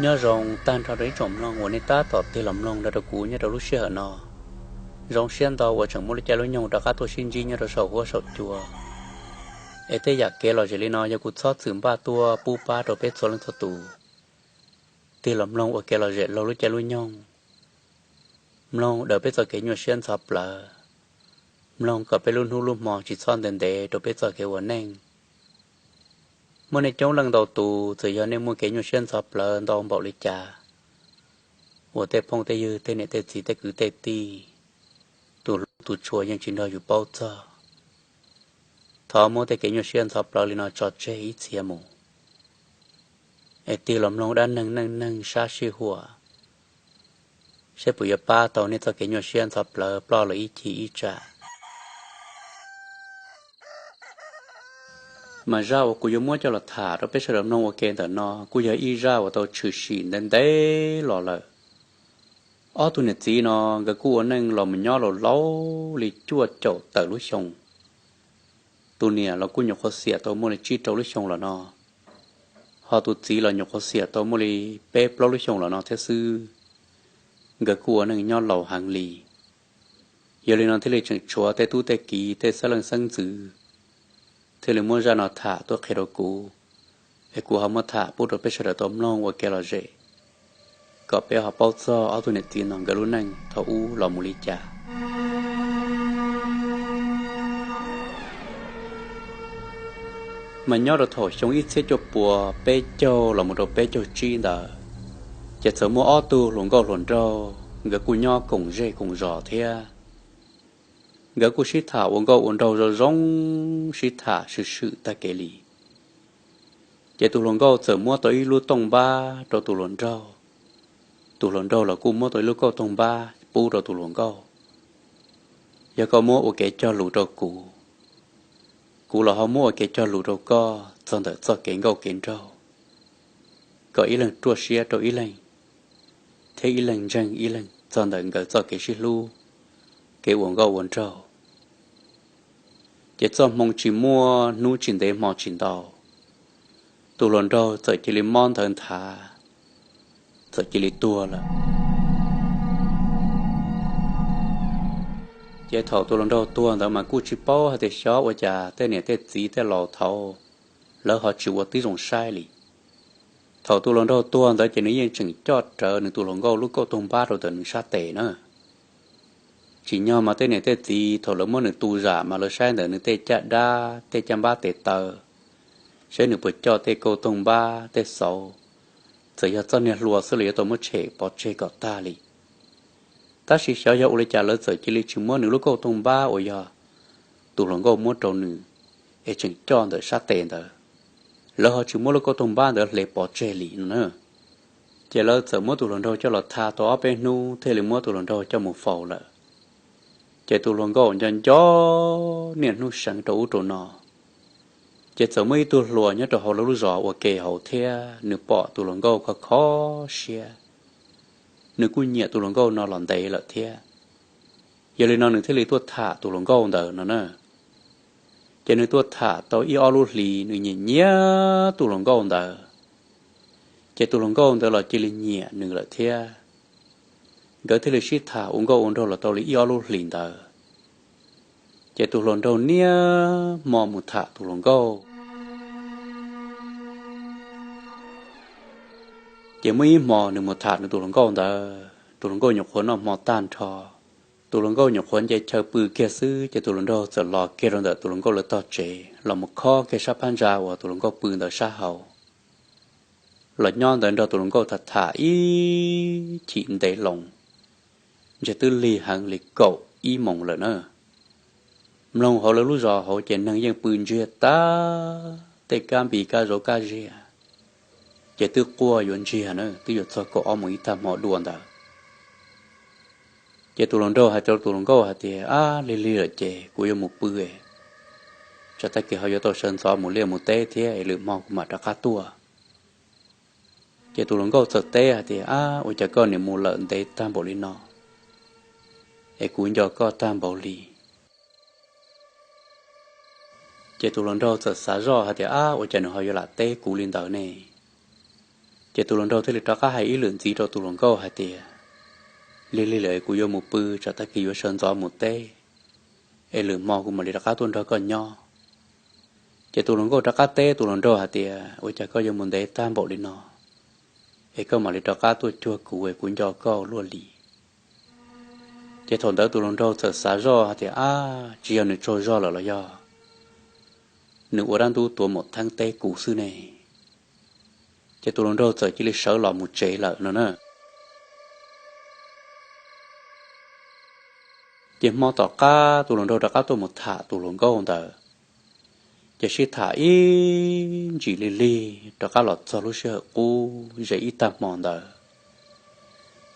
Nyob zoo tag nrho rau ib tsoom mloog uas nej tab tom tig los mloog nrog rau kuv nyob rau lub sij hawm no. Zoo siab ntau uas tseem muaj lub caij lub nyoog rov qab tuaj sib ntsib nyob rau saum huab saum cua, es tej yam kev lom zem li no yog kuv txhob txwm npaj tuaj pub pab rau peb txhua leej txhua tus. Tig los mloog ua kev lom zem laug lub caij lub nyoog, mloog daws peb txoj kev nyuaj siab ntxhov plawv, mloog kom peb lub hnub lub hmo tsis txhob ntev ntev rau peb txoj kev ua neej. Muaj nej coob leej ntau tus, txawm yog nej muaj kev nyuaj siab ntxhov plawv ntau npaum li cas, uas tej phooj tej ywg, tej niam tej txiv, tej kwv tej tij, tus hlub tus tshua yeej tsis nrog yus paub txog, thov muab tej kev nyuaj siab ntxhov plawv li no tso tseg ib txhia mus, es tig los mloog dab neeg neej neeg sab sij huam, saib puas yuav pab tau nej txoj kev nyuaj siab ntxhov plawv ploj lawm ib chim ib tsam. Mas zaj uas kuv yuav muab coj los tham rau peb sawv daws mloog ua ke ntawm no kuj yog ib zaj uas tau tshwm sim ntev ntev los lawm. Ob tug niam txiv no nkawd kuj ua neej los mus nyob laus laus li cuaj caum tawm lub xyoo. Tus niam los kuj nyuam qhuav xiam tau muaj li tsib rau lub xyoo los no, ho tus txiv los nyuam qhuav xiam tau muaj li peb plaub lub xyoo los no thiab xwb. Nkawd kuj ua neej nyob laus heev li. Yog li no thiaj li tseem tshuav tej tub tej kiv, tej xeeb leej xeeb ntxwv thiaj li muab zaj no tham tuaj qhia rau kuv, es kuv ho muab tham pub rau peb sawv daws tau mloog ua kev lom zem, kom peb ho paub txog ob tug niam txiv no nkawd lub neej thaum ub los mus li cas. Mas nyob rau thaum xyoo ib txhiab cuaj puas peb caug los mus rau peb caug tsib ntawd, ces txawm muaj ob tug hluas nkauj hluas nraug nkawd kuj nyob koom zej koom zos thiab. Nkawd kuj sib tham ua nkauj ua nraug zoo zoo, sib tham swm swm tag kev li. Ces tus hluas nkauj txawm muab tau ib lub tooj npab rau tus hluas nraug, tus hluas nraug los kuj muab tau ib lub kauj tooj npab pub rau tus hluas nkauj. Yog koj muab ua kev cog lus rau kuv, kuv los ho muab ua kev cog lus rau koj txog ntawm txoj kev nkauj kev nraug, kom ib leeg ruaj siab rau ib leeg, thiab ib leeg ntseeg ib leeg txog ntawm nkawd txoj kev sib hlub, kev ua nkauj ua nraug. Ces txoj hmoo tsis muaj hnub tsis ntev hmo tsis ntau, tus hluas nraug txawm cia li mob nthawv nthav, txawm cia li tuag lawm. Ces thaum tus hluas nraug tuag ntawd mas kuj tsis paub hais tias xyov ua cas tej niam tej txiv tej laus thaud lawv ho tsis ua tib zoo saib li. Thaum tus hluas nraug tuag ntawd ces nws yeej tseem coj rawv nws tus hluas nkauj lub kauj tooj npab rau ntawm nws sab tes na. Tsim nyog mas tej niam tej txiv thaum lawv muab nws tu zam mas lawv saib ntawm nws tej caj dab tej caj npab tes taw, saib nws puas coj tej kauj tooj npab tej xauv, txawm yog txoj niag hlua xwb los yuav tau muab tshem pov tseg kom tag li. Tab sis xyov yog ua li cas lawv txawm cia li tsis muab nws lub kauj tooj npab uas yog tus hluas nkauj muab rau nws es tseem coj ntawm sab tes ntawd, lawv ho tsis muab lub kauj tooj npab ntawd hle pov tseg li no na. Ces lawv txawm muab tus hluas nraug coj los tha tau ob peb hnub thiaj li muab tus hluas nraug coj mus faus lawm. Ces tus hluas nkauj nco nco niaj hnub seev rau ub rau no. Ces txawm muaj ib tug hluas nyob rau hauv lawv lub zos ua ke hauv thiab, nws pom tus hluas nkauj kho kho siab, nws kuj nyiam tus hluas nkauj no los ntev lawm thiab. Yog li no nws thiaj li tuaj tham tus hluas nkauj ntawd no na. Ces nws tuaj tham tau ib ob lub hlis nws nyiam nyiam tus hluas nkauj ntawd, ces tus hluas nkauj ntawd los cia li nyiam nws lawm thiab. Nkawd thiaj li sib tham ua nkauj ua nraug los tau li ib ob lub hlis ntawd, ces tus hluas nraug niaj hmo mus tham tus hluas nkauj. Ces muaj ib hmo nws mus tham nws tus hluas nkauj ntawd, tus hluas nkauj nyuam qhuav noj hmo tag nrho, tus hluas nkauj nyuam qhuav nce chaw pw kiag xwb ces tus hluas nraug txawm los kiag rau ntawm tus hluas nkauj lawv tog tsev los mus khob kiag sab phab ntsa uas tus hluas nkauj pw ntawd sab hauv. Los nyob ntawd nrog tus hluas nkauj tham tham ib chim ntev loo, ntshe twb lig heev li kaum ib moos lawm na. Mloog hauv lawv lub zos hauv ces neeg yeej pw ntsiag tag, tej kab npis kab zauv kab ziag ces twb quaj yuav ntsiag na, twb yuav txog kaum ob moos ib tag hmo dua ntawd. Ces tus hluas nraug hais rau tus hluas nkauj hais tias, Ab, lig lig lawm ces kuv yuav mus pw, tsam tag kis ho yuav tau sawv ntxov mus liaj mus teb thiab es lwm hmo kuv mam rov qab tuaj. Ces tus hluas nkauj txawm teb hais tias, Ab, ua cas koj niam mus lawm ntev tag npaum li no es kuv nco koj tag npaum li? Ces tus hluas nraug txawm xav zoj hais tias, Ab, ua cas nws ho yuav lam teb kuv li ntawd ne? Ces tus hluas nraug thiaj li rov qab hais ib lwm ntxiv rau tus hluas nkauj hais tias, Lig lig lawm es kuv yuav mus pw, tsam tag kis yuav sawv ntxov mus teb, es lwm hmo kuv mam li rov qab tuaj nrog koj nyob. Ces tus hluas nkauj rov qab teb tus hluas nraug hais tias, Ua cas koj yuav mus ntev tag npaum li no, es koj mam li rov qab tuaj cuag kuv es kuv nco koj ua luaj li. Ces thaum ntawd tus hluas nraug txawm xav zoj hais tias, Ab, tsis yog nws tsaug zog lawm los yog nws ua dab ntub tuav maum theeb teb kuv xwb ne? Ces tus hluas nraug txawm cia li sawv los mus tsev lawm no na. Ces hmo tom qab tus hluas nraug rov qab tuaj mus tham tus hluas nkauj ntawd, ces sib tham ib ntsis lig lig rov qab los txog lub sij hawm qub ze ib tag hmo ntawd.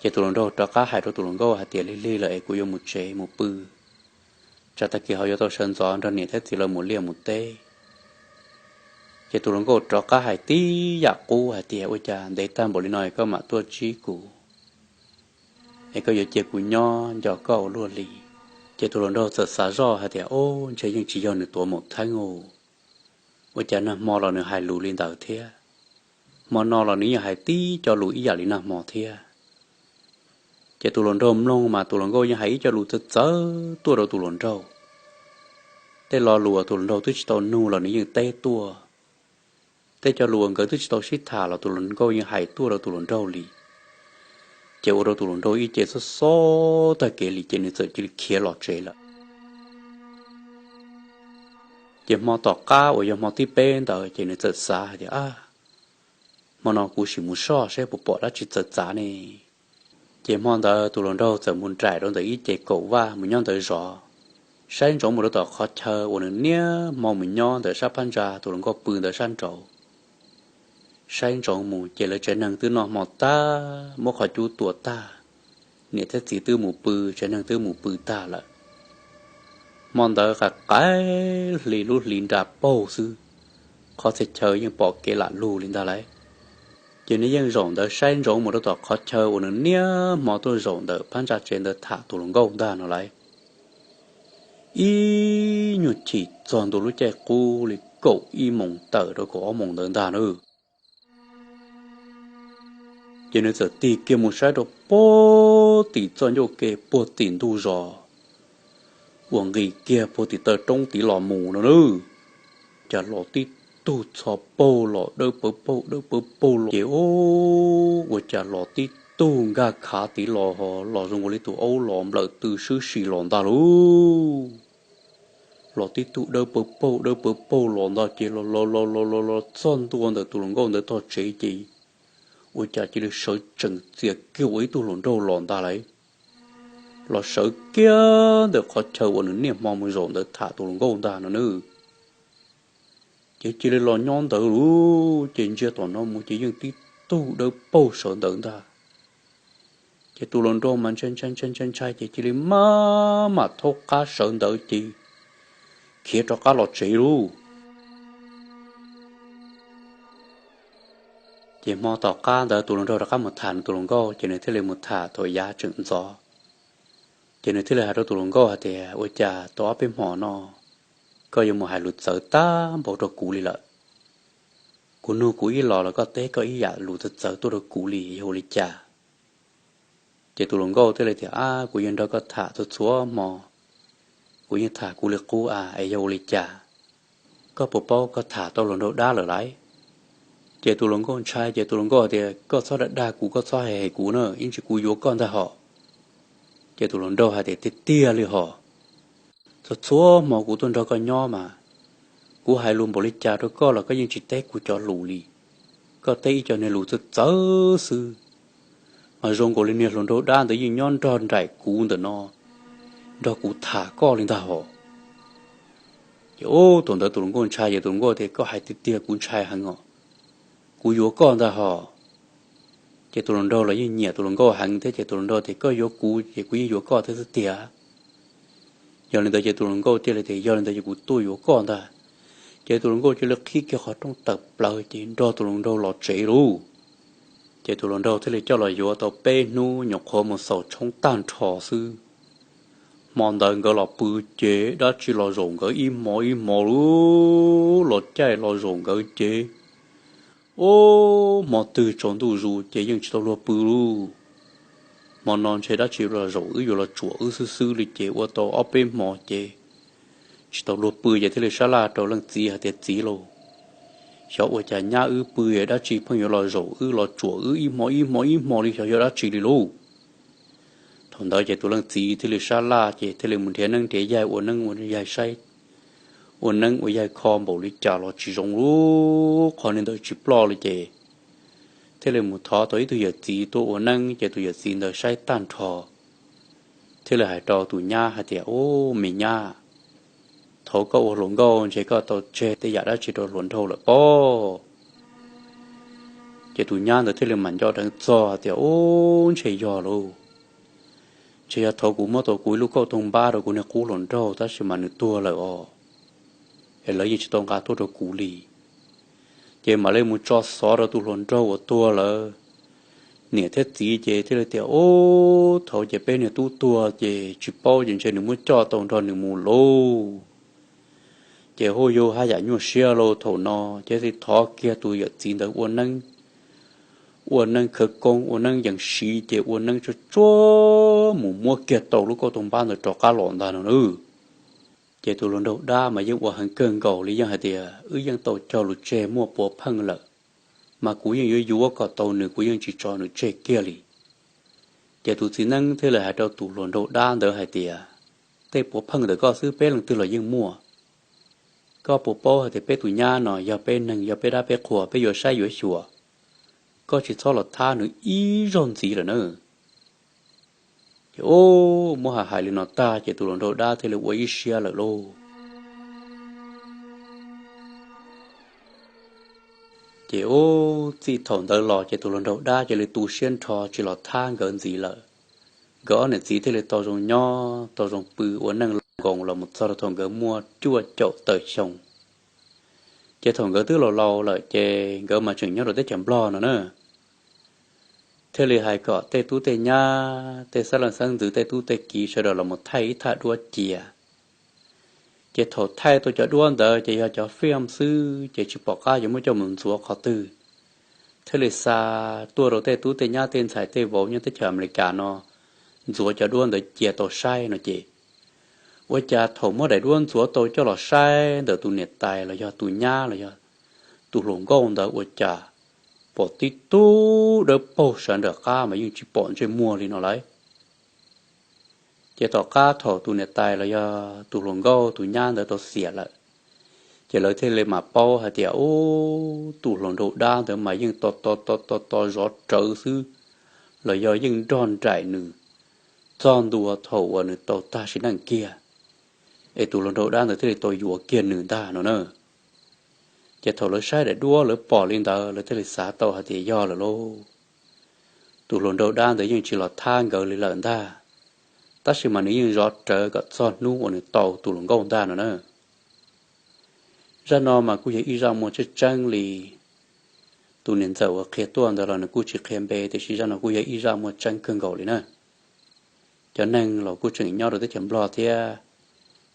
Ces tus hluas nraug rov qab hais rau tus hluas nkauj hais tias, Lig lig lawm es kuv yuav mus tsev mus pw, tsam tag kis ho yuav tau sawv ntxov nrog niam thiab txiv lawv mus liaj mus teb. Ces tus hluas nkauj rov qab hais tib yam qub hais tias, Ua cas ntev tag npaum li no es koj mam tuaj ntsib kuv, es koj yuav cia kuv nyob nco koj ua luaj li. Ces tus hluas nraug txawm xav zoj hais tias, Ob, ntshe yeej tsis yog nws tuav maum theeb os, ua cas nag hmo los nws hais lus li ntawd thiab, hmo no los nws yeej hais tib co lus ib yam li nag hmo thiab. Ces tus hluas nraug mloog mas tus hluas nkauj yeej hais ib co lus txawv txawv tuaj rau tus hluas nraug. Tej lo lus uas tus hluas nraug twb tsis tau nug los nws yeej teb tuaj. Tej co lus uas nkawd twb tsis tau sib tham los tus hluas nkauj yeej hais tuaj rau tus hluas nraug li. Ces ua rau tus hluas nraug ib ce xob xob tag kev li ces nws txawm cia li khiav los tsev lawm. Ces hmo tom qab uas yog hmo thib peb ntawd ces nws txawm xav hais tias, Ab, hmo no kuv sim mus soj saib puas pom dab tsi txawv txav ne. Ces hmo ntawd tus hluas nraug txawm mus nraim rau ntawm ib ce kaum vaj mus nyob ntawd zov, saib ntsoov mus rau tom qhov chaw uas nws niaj hmo mus nyob ntawm sab phab ntsa tus hluas nkauj pw ntawd sab nraud. Saib ntsoov mus ces lawv tsev neeg twb noj hmo tag, muab qhov cub tua tag, niam thiab txiv twb mus pw, tsev neeg twb mus pw tag lawm. Hmo ntawd qaim qaim hli lub hli nra paug xwb, qhov txhia chaw yeej pom kev lam lug li ntag lauj. Ces nws yeej zaum ntawd saib ntsoov mus rau tom qhov chaw uas nws niaj hmo tuaj zaum ntawm phab ntsa tsev ntawd tham tus hluas nkauj ntag no lauj. Ib nyuag chim txog ntua lub caij qub li kaum ib moos tawm rau kaum ob moos ntawd ntag na. Ces nws txawm tig kiag mus saib rau puag tim txoj ncauj ke puag tim ntug zos uas nqis kiag puag tim taw roob tid los mus no na. Cas los tib tug txho paug los dawb pawv paug dawb pawv paug los ces ua cas los tib tug nkag khav tid los, los zoo nkaus li tus aub los nplawm tw swb si los ntag lauj. Los tib tug dawb pawv paug dawb pawv paug los ntag ces los los los los los los txog ntua ntawm tus hluas nkauj ntawd tog tsev ces ua cas cia li sawv tsees txias kiag ua ib tug hluas nraug los ntag lauj. Los sawv kiag ntawm qhov chaw uas nws niaj hmo mus zaum ntawd tham tus hluas nkauj ntag no nawb. Ces cia li los nyob ntawd lauj, ces ntsia tom no mus ces yeej tib tug dawb paug sawv ntawd ntag. Ces tus hluas nraug mas ntshai ntshai ntshai ntshai ntshai ces cia li maj mam thaub qab sawv ntawd ces khiav rov qab los tsev lauj. Ces hmo tom qab ntawd tus hluas nraug rov qab mus tham nws tus hluas nkauj ces nws thiaj li mus tham thaum yav tseem ntxov. Ces nws thiaj li hais rau tus hluas nkauj hais tias, Ua cas tau ob peb hmo no koj yuav mus hais lus txawv tag npaum rau kuv li lawm? Kuv nug kuv ib los los koj teb koj ib yam lus txawv txawv tuaj rau kuv li yog ua li cas? Ces tus hluas nkauj thiaj li tias, Ab, kuv yeej nrog koj tham txhua txhua hmo, kuv yeej tham kuv li qub a, es yog ua li cas? Koj puas paub koj tham tau hluas nraug dab lawm lauj? Ces tus hluas nkauj ntshai ces tus hluas nkauj tias, Koj txhob dag dag kuv, koj txhob hais hais kuv na, ib ntsis kuv yuav koj ntag hos. Ces tus hluas nraug hais tias, Tiag tiag li hos, txhua txhua hmo kuv tuaj nrog koj nyob mas kuv hais lus npaum li cas rau koj los koj yeej tsis teb kuv cov lus li. Koj teb ib co niag lus txawv txawv xwb, mas zoo nkaus li niag hluas nraug dab ntawd yeej nyob nrog nraim kuv ntawm no, nrog kuv tham koj li ntag hos. Ces ub, thaum ntawd tus hluas nkauj ntshai ces tus hluas nkauj tias, Koj hais tiag tiag kuv ntshai heev os, kuv yuav koj ntag hos. Ces tus hluas nraug los yeej nyiam tus hluas nkauj heev thiab ces tus hluas nraug tias, Koj yuav kuv ces kuv yeej yuav koj thiab xwb tiag. Yog li ntawd ces tus hluas nkauj thiaj li tias, Yog li ntawd ces kuv tuaj yuav koj ntag. Ces tus hluas nkauj cia li qhib kiag qhov rooj tawm plaws ces nrog tus hluas nraug los tsev lauj. Ces tus hluas nraug thiaj li coj los yuav tau peb hnub nyuam qhuav mus xaus tshoob tag nrho xwb. Hmo ntawd nkawd los pw ces dab tsi los zaum nkawd ib hmo ib hmo lauj, los caij los zaum nkawd ces Ub, hmo twg tsaus ntuj zus ces yeej tsis tau luag pw lauj. Hmo no ntshe dab tsi los zaum wb yuav los tsuam wb xwb xwb li ces ua tau ob peb hmo ces tsis tau luag pw ces thiaj li sab laj rau leej txiv hais tias, Txiv lauj, xyov ua cas nyab wb pw es dab tsi pheej yuav los zaum wb los tsuam wb ib hmo ib hmo ib hmo li, xyov yog dab tsi li lauj. Thaum ntawd ces tus leej txiv thiaj li sab laj ces thiaj li mus nrhiav neeb nrhiav yaig ua neeb ua yaig saib, ua neeb ua yaig kho npaum li cas los tsis zoo li, qhov li ntawd tsis ploj li ces thiaj li mus thov tau ib tug yawm txiv tuaj ua neeb ces tus yawm txiv ntawd saib tag nrho thiaj li hais rau tus nyab hais tias, Ub, me nyab, thaum koj ua hluas nkauj ntshe koj tau tseg tej yam dab tsi rau hluas nraug lawm pob? Ces tus nyab ntawd thiaj li mam nco dheev txog hais tias, Ub, ntshe yog lauj. Ntshe yog thaum kuv muab tau kuv ib lub kauj toog npab rau kuv niag qub hluas nraug tab sis mas nws tuag lawm os, es lawv yeej tsis tau nqa tuaj rau kuv li. Ces mam li mus tso xov rau tus hluas nraug uas tuag lawm niam thiab txiv ces thiaj li tias, Ub, thaum ces peb niag tub tuag ces tsis paub ces ntshe nws muab coj tau nrog nws mus lauj. Ces hu yus haj yam nyuaj siab lauj. Thaum no ces thiaj thov kiag tus yawm txiv ntawd ua neeb, ua neeb khawv koob ua neeb yees siv ces ua neeb tsuag tsuag mus muab kiag tau lub kauj toog npab ntawd rov qab los ntag no na. Ces tus hluas nraug dab mas yeej ua heev kawg nkaus li, yeej hais tias, Wb yeej tau cog lus tseg muaj puav pheej lawm, mas kuv yeej yuav yuav kom tau nws, kuv yeej tsis tso nws tseg kiag li. Ces tus txiv neeb thiaj li hais rau tus hluas nraug dab ntawd hais tias, Tej puav pheej ntawm koj xwb peb leej twg los yeej muaj. Koj puas paub hais tias peb tus nyab no yog peb neeg, yog peb dab peb qhua, peb yuav saib yuav xyuas, koj tsis txhob los thab nws ib zaug ntxiv lawm na. Ces ub, muab hais hais li no tag ces tus hluas nraug dab thiaj li ua ib siab lawm lauj. Ces ub, txij thaum ntawd los ces tus hluas nraug dab cia li tu siab nrho tsis los thab nkawd ntxiv lawm. Nkawd ob niam txiv thiaj li tau zoo nyob tau zoo pw ua neej laus nkoos los mus txog rau thaum nkawd muaj cuaj caum tawm xyoo. Ces thaum nkawd twb laus laus lawm ces nkawd mas tseem nyob rau teb chaws Nplog no na, thiaj li hais kom tej tub tej nyab, tej xeeb leej xeeb ntxwv, tej tub tej kiv sawv daws los mus thaij ib thaj duab cia. Ces thaum thaij tau cov duab ntawd ces yog cov film xwb ces tsis pom qab yuav muab coj mus ntxuav qhov twg. Thiaj li xa tuaj rau tej tub tej nyab tej ntxhais tej vauv nyob teb chaws Amelikas no ntxuav cov duab ntawd cia tau saib no ces, ua cas thaum muab daim duab ntxuav tau coj los saib ntawm tus niam tais los yog tus nyab los yog tus hluas nkauj ntawd ua cas pom tib tug dawb paug sawv nraum qab mas yeej tsis pom ntsej muag li no lawm. Ces tom qab thaum tus niam tais los yog tus hluas nkauj tus nyab ntawd tau xiam lawm, ces lawv thiaj li mam paub hais tias, ub, tus hluas nraug dab ntawd mas yeej to to to to to zov rawv xwb, los yog yeej nrog nraim nws txog ntua thaum uas nws tau tag sim neej kiag, es tus hluas nraug dab ntawd thiaj li tau yuav kiag nws ntag no na. Ces thaum lawv saib daim duab lawv pom li ntawd lawv thiaj li xav tau hais tias yog lawm lauj. Tus hluas nraug dab ntawd yeej tsis los thab nkawd li lawm ntag, tab sis mas nws yeej zov rawv kom txog hnub uas nws tau tus hluas nkauj ntag no na. Zaj no mas kuj yog ib zaj muaj tseeb tseeb li. Tus niam ntxawm uas qhia tuaj ntawd los nws kuj tsis qhia npe, tiam sis zaj no kuj yog ib zaj muaj tseeb kawg nkaus li na. Cov neeg los kuj tseem nyob rau teb chaws Nplog thiab,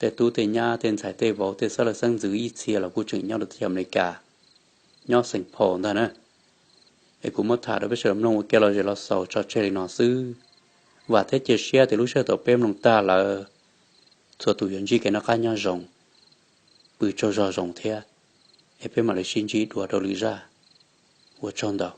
tej tub tej nyab tej ntxhais tej vauv tej xeeb leej xeeb ntxwv ib txhia los kuj tseem nyob rau teb chaws Amelikas, nyob Saint Paul ntag na. Es kuv muab tham rau peb sawv daws mloog ua ke los zem los xaus tso tseg li no xwb. Vam thiab cia siab tias lub sij hawm thaum peb mloog tag lawm, txhua tus yuav ntsib kev noj qab nyob zoo, pw tsaug zog zoo thiab. Es peb mam li sib ntsib dua rau lwm zaj. Ua tsaug ntau.